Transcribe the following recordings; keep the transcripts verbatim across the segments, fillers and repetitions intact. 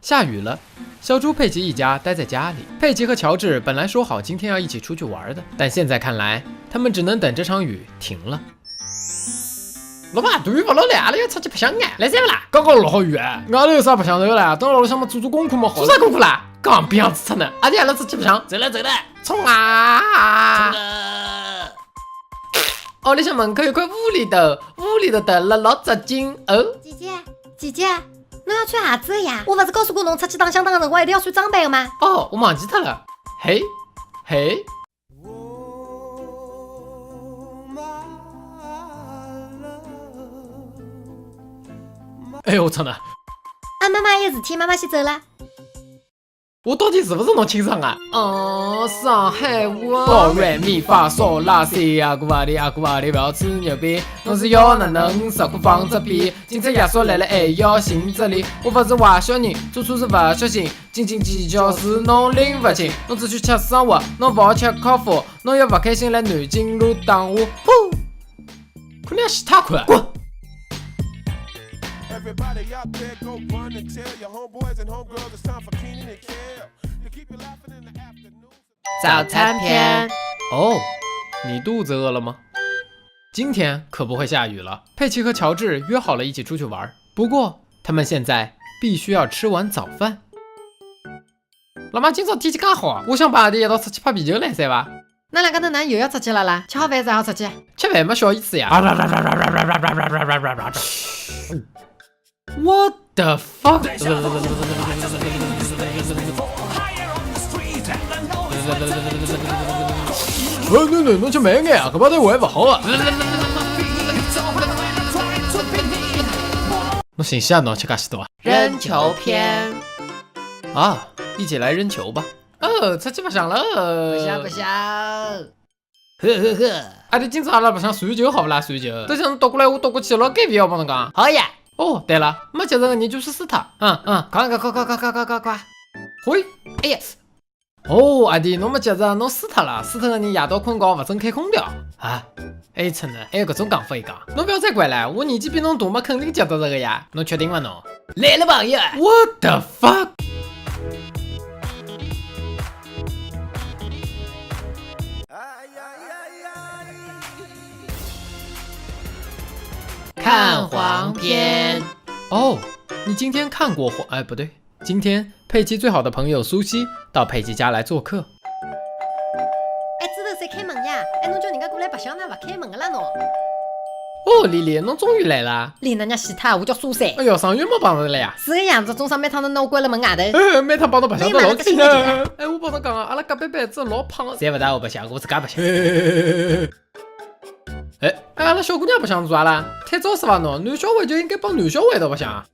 下雨了，小猪佩奇一家待在家里。佩奇和乔治本来说好今天要一起出去玩的，但现在看来，他们只能等这场雨停了。老爸，大雨勿落了，阿拉要出去白相啊！来三勿啦？刚刚落好雨啊，外头有啥白相头啦？等辣屋里向么做做功课么好。做啥功课啦？讲别样子出呢，阿弟阿拉出去白相。走了走了，冲啊！冲啊！屋里向门口有块乌里头，乌里头得了六只金哦。姐姐，姐姐， 侬要穿鞋子呀？我勿是告诉过侬出去打相打的辰光一定要穿装备的吗？哦，我忘记脱了。嘿，嘿。哎呦，我操呢！啊，妈妈有事体，妈妈先走了。我到底是勿是侬亲生啊？哦，上海话。哆来咪发嗦拉西，阿哥阿弟阿哥阿弟，勿要吹牛逼，侬是要哪能，啥个放只屁？ 警察爷叔来了还要寻着俚，我勿是坏小人，做错事勿小心，斤斤计较事侬拎勿清，侬只许吃生活，侬勿好吃coffee，侬要勿开心来南京路打我，呼！看侬要死太快，滚！ Everybody out there, go run and tell your homeboys and homegirls it's time for Keenan and Kel to keep you laughing in the afternoon. 早餐篇。哦，你肚子饿了吗？今天可不会下雨了。佩奇和乔治约好了一起出去玩儿，不过他们现在必须要吃完早饭。老妈，今朝天气介好，我想陪阿弟一道出去拍皮球来三伐？㑚两家头哪又要出去了啦？吃好饭再好出去。吃饭没小意思呀。What the fuck？呃，囡囡，侬吃慢眼啊，搿把头还勿好啊。侬寻死啊，侬吃介许多啊？扔球篇。啊，一起来扔球吧。哦，出去白相了。白相白相。 呵呵呵。阿弟，今朝阿拉白相传球好勿啦？传球。等歇侬倒过来，我倒过去，老该勿要帮侬讲。好呀。哦，对了，没脚着个人就去输脱。嗯嗯，快快快快快快快快快。嘿，哎呀，哦，阿弟，侬没脚着，侬输脱了，输脱个人夜到困觉勿准开空调。啊，还有出呢，还有搿种讲法一讲。侬勿要再怪了，我年纪比侬大嘛，肯定脚着着个呀。侬确定伐侬？来了朋友。What the fuck？ 看黄片。哦，你今天看过黄……哎，不对，今天佩奇最好的朋友苏西到佩奇家来做客。哎，猪头三开门呀！哎，侬叫人家过来白相，哪勿开门个啦侬？哦，丽丽，侬终于来啦！丽娜娘死脱，我叫苏珊。哎哟，上月没碰着了呀？是个样子，中山每趟都拿我关了门外头。哎，每趟帮侬白相得老开心啊。哎，我帮侬讲啊，阿拉隔壁班子老胖，侪勿大好白相，我自家白相。 哎，哎，阿拉小姑娘白相做啥啦？太早是伐侬？男小孩就应该帮男小孩一道白相啊。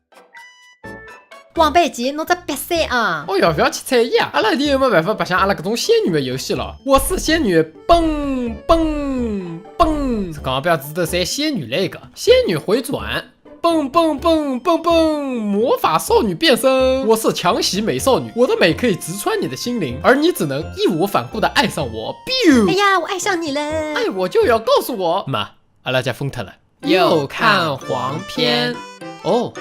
王贝吉，侬只瘪三啊！哦哟，勿要去睬伊啊！阿拉一定有没办法白相阿拉搿种仙女的游戏了。我是仙女，蹦蹦蹦！这刚刚不要只得塞仙女那个，仙女回转。 蹦蹦蹦蹦蹦，魔法少女变身，我是强袭美少女，我的美可以直穿你的心灵，而你只能义无反顾的爱上我。biu，哎呀，我爱上你了。爱我就要告诉我。妈，阿拉家疯脱了，又看黄片。哦，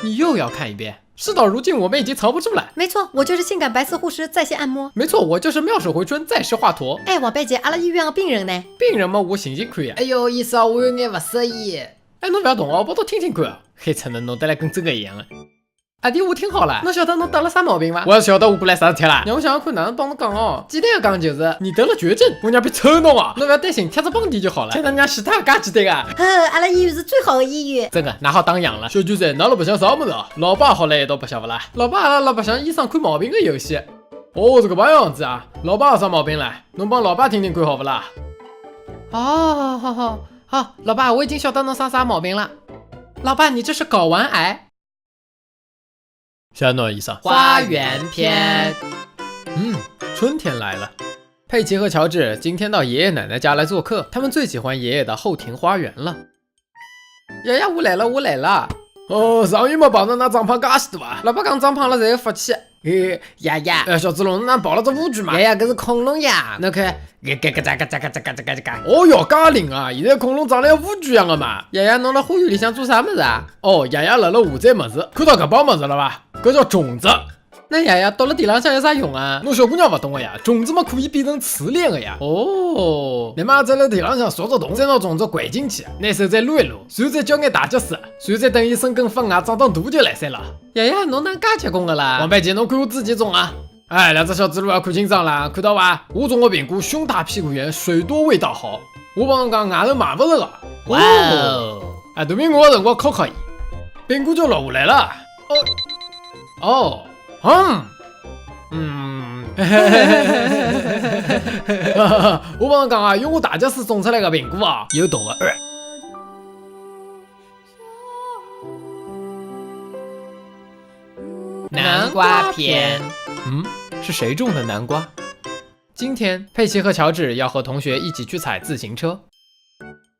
你又要看一遍。事到如今，我们已经藏不住了。没错，我就是性感白丝护士在线按摩。没错，我就是妙手回春在线华佗。哎，王贝姐，阿拉医院的病人呢？病人嘛，我寻寻看呀。哎哟，医生，我有眼勿适意。 哎，侬勿要动哦，我帮侬听听看啊。黑成能弄得来跟真个一样啊。阿弟，我听好了，侬晓得侬得了啥毛病伐？我要晓得我过来啥事体啦？让我想想看哪能帮侬讲哦。简单个讲就是，你得了绝症，我娘逼抽侬啊！侬勿要担心，贴只绷带就好了。天哪，娘死脱介简单啊！呵，阿拉医院是最好的医院。真个，㑚好打烊了。小舅子，㑚辣白相啥物事啊？老爸好来一道白相勿啦？老爸阿拉辣白相医生看毛病个游戏。哦，是搿个样子啊。老爸有啥毛病唻？侬帮老爸听听看好勿啦？哦，好好。 好，老爸，我已经晓得侬生啥毛病了。老爸，你这是睾丸癌。小暖医生。花园篇。嗯，春天来了。佩奇和乔治今天到爷爷奶奶家来做客，他们最喜欢爷爷的后庭花园了。爷爷，我来了，我来了。哦，上月没碰着㑚长胖介许多啊？老爸讲长胖了侪有福气。 哎，爷爷。哎，小子龙，哪跑了只乌龟嘛？爷爷，搿是恐龙呀，侬看。嘎嘎嘎嘎嘎嘎嘎嘎嘎嘎。哦哟，介灵啊！现在恐龙长了像乌龟一样个嘛。爷爷，侬辣花园里向做啥物事啊？哦，爷爷辣辣下载物事，看到搿包物事了伐？搿叫种子。那爷爷倒辣地浪向有啥用啊？侬小姑娘勿懂个呀，种子嘛可以变成刺链个呀。哦，那么再辣地浪向戳只洞，再拿种子掼进去，拿手再撸一撸，随后再浇眼大脚水，随后再等伊生根发芽长长大就来三了。爷爷，侬哪能介结棍个啦？王八姐，侬看我自己种啊。哎，两只小猪猡啊，看清爽了，看到伐？我种个苹果胸大屁股圆，水多味道好。我帮侬讲，外头买勿着个。哇哦！哎，大苹果个辰光敲敲伊，苹果就落下来了。哦，哦，嗯，嗯。我帮侬讲啊，用我大脚水种出来个苹果啊，有毒个。呃 南瓜篇。嗯，是谁种的南瓜？今天佩奇和乔治要和同学一起去踩自行车。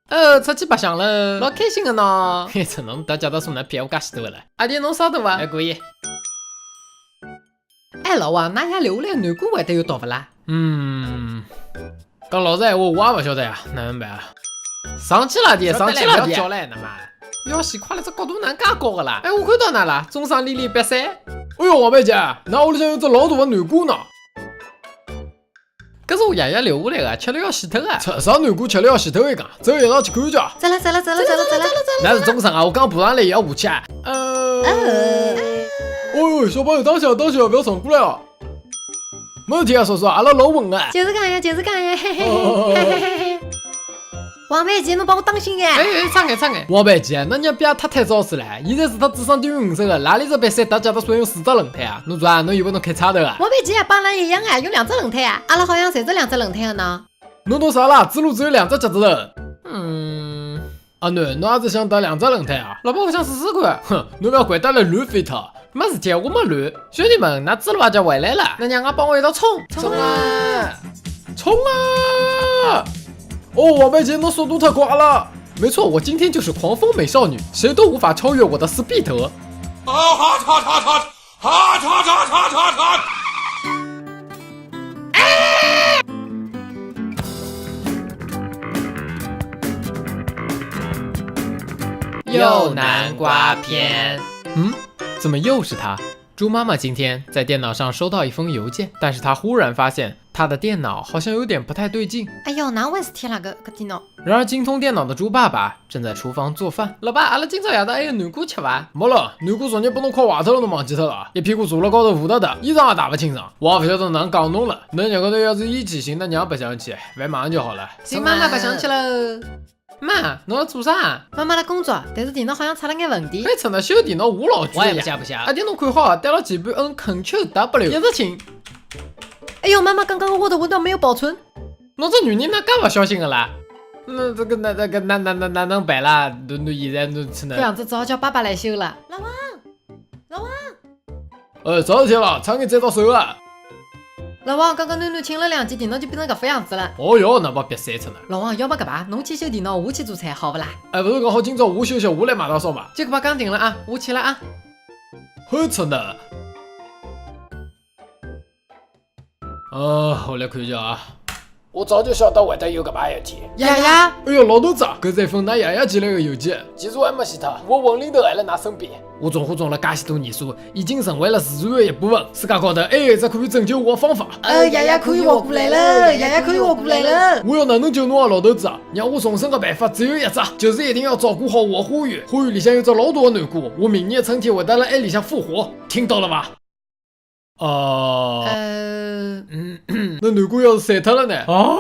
呃，出去白相了，老开心的呢。嘿，这侬大家都送来骗我介许多了。阿弟，侬啥的哇？还可以。哎，老王，㑚爷留下来南瓜会得有毒勿啦？嗯，讲老实闲话，我也勿晓得呀，哪能办啊？上去了，弟，上去了，弟。勿要叫了，那么。要死快了，这高度哪能介高个啦？哎，我看到㑚了，中上粒粒白山。哎哟，王八姐，㑚屋里向有只老大的南瓜呢。搿是我爷爷留下来的，吃了要死脱啊。吃啥南瓜吃了要死脱一讲，走，一道去看一下。走了，走了，走了，走了，走了。那是中上啊，我刚爬上来也要下去啊。呃。呃。哦哟，小朋友，当心啊，当心啊，勿要撞过来哦。没事体啊，叔叔，阿拉老稳啊。就是讲呀，就是讲呀，嘿嘿嘿，嘿嘿嘿。王八姐，侬帮我当心呀。哎，哎，擦眼，擦眼。王八姐，㑚娘逼太太早死了，现在是她智商低于五十个，哪里只白山搭脚踏船用四只轮胎啊？侬说啊，侬有没有开差头啊？王八姐，帮㑚一样啊，有两只轮胎啊。阿拉好像侪是两只轮胎的呢。侬懂啥啦？猪猡只有两只脚趾头。嗯。 阿囡，侬也是想搭两只轮胎啊？老爸，我想试试看。哼，侬勿要掼得来乱飞脱。没事体，我没乱。兄弟们，㑚猪猡阿姐回来了，㑚娘啊，帮我一道冲！冲啊！冲啊！哦，王八姐，侬速度太快了。没错，我今天就是狂风美少女，谁都无法超越我的 speed。啊哈哈哈哈！ 哈嚓嚓嚓嚓嚓！又南瓜篇。嗯，怎么又是他？猪妈妈今天在电脑上收到一封邮件，但是她忽然发现她的电脑好像有点不太对劲。哎哟，哪回事体啦，搿搿电脑？然而精通电脑的猪爸爸 正在厨房做饭。老爸，阿拉今朝夜到还有南瓜吃伐？没了，南瓜昨日拨侬敲坏脱了，侬忘记脱了？一屁股坐辣高头，糊涂的，衣裳也汏勿清爽。我也勿晓得哪能讲侬了。侬日高头要是一起寻㑚娘白相去，饭马上就好了。寻妈妈白相去了。妈，侬辣做啥？妈妈辣工作，但是电脑好像出了眼问题。哎，趁㑚修电脑，我老去了呀。我也白相白相。阿弟，侬看好，对牢键盘按Ctrl W，一直请。哎哟，妈妈刚刚的 Word 文档没有保存。 侬这女人哪介勿小心个啦？那这个，那这个，那那那那能办啦？侬侬现在侬只能……搿样子只好叫爸爸来修了。老王，老王，呃，啥事体了？差眼斩到手啊！老王，刚刚囡囡请了两记，电脑就变成搿副样子了。哦哟，㑚爸逼死脱了。老王，要么搿吧，侬去修电脑，我去做菜，好勿啦？哎，勿是讲好今朝我休息，我来买大烧嘛？就搿吧讲定了啊，我去了啊。好吃的。 呃，我来看一下啊。我早就晓得会得有搿把事体。爷爷？哎哟，老头子啊，搿是一封㑚爷爷寄来个邮件。其实我还没死脱，我魂灵头还辣㑚身边。我种花种了介许多年数，已经成为了自然的一部分。世界高头还有一只可以拯救我的方法。呃，爷爷可以活过来了，爷爷可以活过来了。我要哪能救侬啊，老头子啊？让我重生的办法只有一只，就是一定要照顾好我的花园。花园里向有只老大的南瓜，我明年春天会得辣埃里向复活，听到了伐？ 哦。呃。嗯，那南瓜要是散脱了呢？哦。